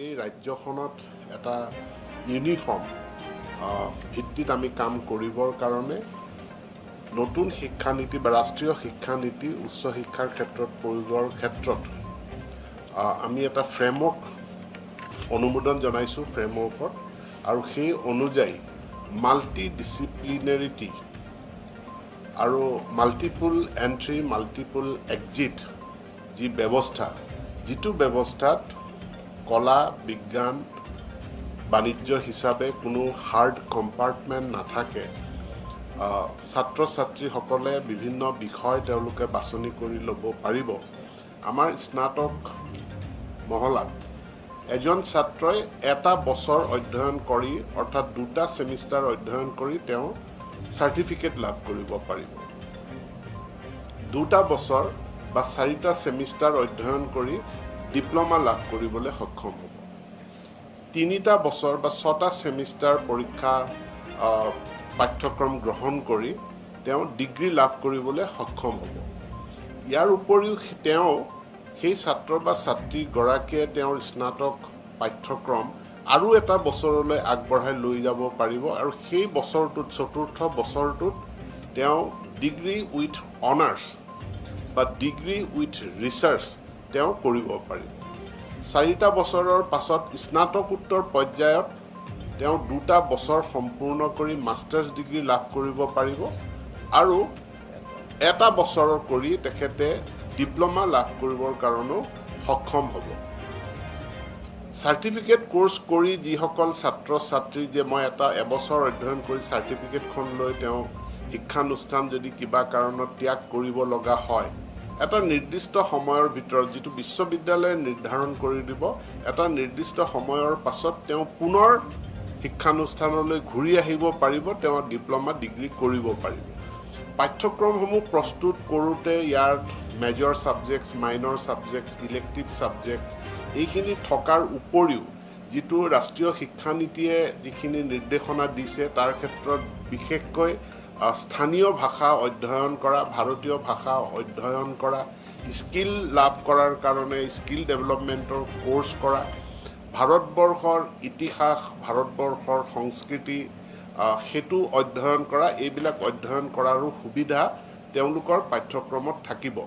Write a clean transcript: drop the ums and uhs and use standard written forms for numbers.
এই ৰাজ্যখনত এটা ইউনিফৰ্ম ভিত্তিত আমি কাম কৰিবৰ কাৰণে নতুন শিক্ষানীতি বা ৰাষ্ট্ৰীয় শিক্ষানীতি উচ্চ শিক্ষাৰ ক্ষেত্ৰত প্ৰয়োগৰ ক্ষেত্ৰত আমি এটা ফ্ৰেমৱৰ্ক অনুমোদন জনাইছোঁ ফ্ৰেমৱৰ্কত, আৰু সেই অনুযায়ী মাল্টি ডিচিপ্লিনেৰিটি আৰু মাল্টিপুল এণ্ট্ৰি মাল্টিপুল এক্সিট যি ব্যৱস্থা, যিটো ব্যৱস্থাত কলা, বিজ্ঞান, বাণিজ্য হিচাপে কোনো হাৰ্ড কম্পাৰ্টমেণ্ট নাথাকে, ছাত্ৰ ছাত্ৰীসকলে বিভিন্ন বিষয় তেওঁলোকে বাছনি কৰি ল'ব পাৰিব। আমাৰ স্নাতক মহলাত এজন ছাত্ৰই এটা বছৰ অধ্যয়ন কৰি, অৰ্থাৎ দুটা ছেমিষ্টাৰ অধ্যয়ন কৰি তেওঁ চাৰ্টিফিকেট লাভ কৰিব পাৰিব। দুটা বছৰ বা চাৰিটা ছেমিষ্টাৰ অধ্যয়ন কৰি ডিপ্ল'মা লাভ কৰিবলৈ সক্ষম হ'ব। তিনিটা বছৰ বা ছটা ছেমিষ্টাৰ পৰীক্ষা পাঠ্যক্ৰম গ্ৰহণ কৰি তেওঁ ডিগ্ৰী লাভ কৰিবলৈ সক্ষম হ'ব। ইয়াৰ উপৰিও তেওঁ সেই ছাত্ৰ বা ছাত্ৰীগৰাকীয়ে তেওঁৰ স্নাতক পাঠ্যক্ৰম আৰু এটা বছৰলৈ আগবঢ়াই লৈ যাব পাৰিব, আৰু সেই বছৰটোত, চতুৰ্থ বছৰটোত তেওঁ ডিগ্ৰী উইথ অনাৰ্ছ বা ডিগ্ৰী উইথ ৰিচাৰ্চ তেওঁ কৰিব পাৰিব। চাৰিটা বছৰৰ পাছত স্নাতকোত্তৰ পৰ্যায়ত তেওঁ দুটা বছৰ সম্পূৰ্ণ কৰি মাষ্টাৰ্ছ ডিগ্ৰী লাভ কৰিব পাৰিব, আৰু এটা বছৰ কৰি তেখেতে ডিপ্ল'মা লাভ কৰিবৰ কাৰণেও সক্ষম হ'ব। চাৰ্টিফিকেট কোৰ্চ কৰি যিসকল ছাত্ৰ ছাত্ৰী যে মই এটা এবছৰ অধ্যয়ন কৰি চাৰ্টিফিকেটখন লৈ তেওঁ শিক্ষানুষ্ঠান যদি কিবা কাৰণত ত্যাগ কৰিব লগা হয়, এটা নিৰ্দিষ্ট সময়ৰ ভিতৰত যিটো বিশ্ববিদ্যালয়ে নিৰ্ধাৰণ কৰি দিব, এটা নিৰ্দিষ্ট সময়ৰ পাছত তেওঁ পুনৰ শিক্ষানুষ্ঠানলৈ ঘূৰি আহিব পাৰিব, তেওঁ ডিপ্ল'মা ডিগ্ৰী কৰিব পাৰিব। পাঠ্যক্ৰমসমূহ প্ৰস্তুত কৰোঁতে ইয়াৰ major subjects, minor subjects, elective subject এইখিনি থকাৰ উপৰিও যিটো ৰাষ্ট্ৰীয় শিক্ষানীতিয়ে যিখিনি নিৰ্দেশনা দিছে তাৰ ক্ষেত্ৰত বিশেষকৈ স্থানীয় ভাষা অধ্যয়ন কৰা, ভাৰতীয় ভাষা অধ্যয়ন কৰা, স্কিল লাভ কৰাৰ কাৰণে স্কিল ডেভেলপমেণ্টৰ কোৰ্চ কৰা, ভাৰতবৰ্ষৰ ইতিহাস, ভাৰতবৰ্ষৰ সংস্কৃতি সেইটো অধ্যয়ন কৰা, এইবিলাক অধ্যয়ন কৰাৰো সুবিধা তেওঁলোকৰ পাঠ্যক্ৰমত থাকিব।